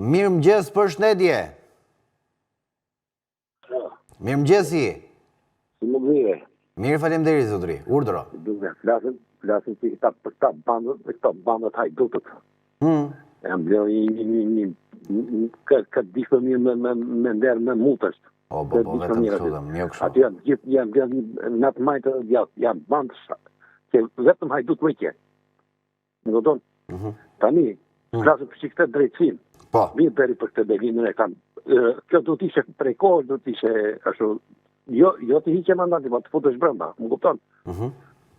Mirëmëngjes, përshëndetje. Mirëmëngjesi. Si më gdhire? Mirë, faleminderit zotëri. Urdhëro. Duke flasim, flasim si këta për këta bandët, për këta bandët hajdutët. E mbledh një një një një një kë kë di fëmijë me me me nder me mut është. O, bo, bo, vetëm të lutem, jo kështu. Aty janë gjithë janë mbledh në të majtë dhe djathtë, janë bandë që vetëm hajdut më ke. Më kupton? Tani, flasim për këtë drejtësinë. Po. Mirë bëri për këtë Belindën e kanë. Kjo do të ishte prej kohë, do të ishte ashtu. Jo, jo të hiqe mandati, po të futesh brenda, më kupton?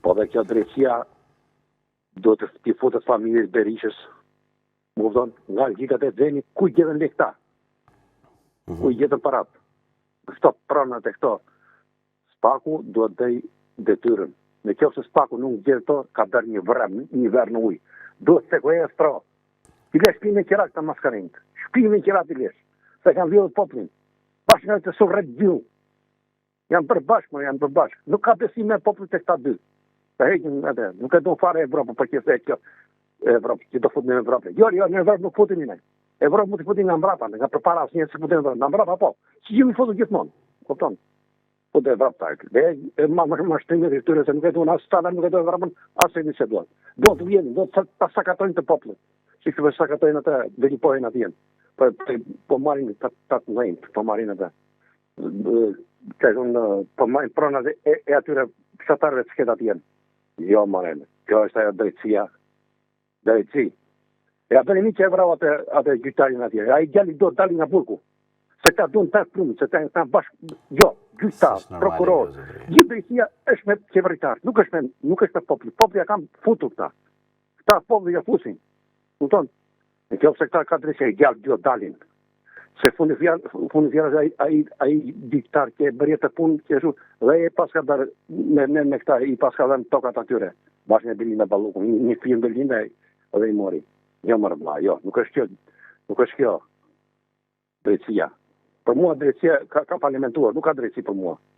Po dhe kjo drejtësia do të t'i futet familjes Berishës. Më kupton? Nga gjikat e Xenit, ku i gjetën lekë këta? Ku i gjetën parat? Këto pronat e këto. Spaku duhet të bëj detyrën. Në qoftë se Spaku nuk gjen këto, ka bërë një vrem, një verë në ujë. Duhet sekuestro. T'i lesh shtëpinë me qira këta maskarinjt. Shtëpinë me qira t'i lesh. Se kanë vjedhur popullin. Bashkë nga të surret gjiu. Janë bërë bashkë, më, janë bërë bashkë. Nuk ka besim me popullin te këta dy. Të heqin atë. Nuk e do fare Evropën, për qëse kjo Evropë, që do futemi në Evropë. Jo, jo, në Evropë nuk futemi ne. Evropë mund të futemi nga mbrapa, nga përpara asnjëherë s'e futemi në Evropë. Nga mbrapa po. Si jemi futur gjithmonë. Kupton? Po do Evropë ta. Dhe e ma më më shtrimet e tyre se nuk e duan as Sala, nuk e duan Evropën, as e se duan. Do të vjenë, do të ta sakatojnë të popullin. Si që po sakatojnë atë Velipojën atje. Po po, po marrin ta ta të mëdhenjt, po marrin atë. Që thonë, po marrin pronat e, e atyre fshatarëve të shkretë atje. Jo, more, kjo është ajo drejtësia. Drejtësi. Ja bëri mirë që e vrau atë atë gjyqtarin atje. Ai djali do të dalë nga burgu. Se këta duan ta plumbin, se këta janë bashkë. Jo, gjyqtar, prokuror. Gjithë drejtësia është me qeveritar, nuk është me nuk është me popull. Populli ja kanë futur këta. Këta populli ja fusin. Kupton? Në qoftë se këta ka drejtësi, djalë do dalin. Se fundi fjalë, fundi fjalë ai ai ai gjyqtar që e bëri atë punë që ashtu dhe e paska bërë me me me këta i paska dhënë tokat atyre. Bashkë me Belinda Ballukun, një, një firmë Belinda dhe i mori. Jo more vlla, jo, nuk është kjo, nuk është kjo drejtësia. Për mua drejtësia ka, ka falimentuar, nuk ka drejtësi për mua.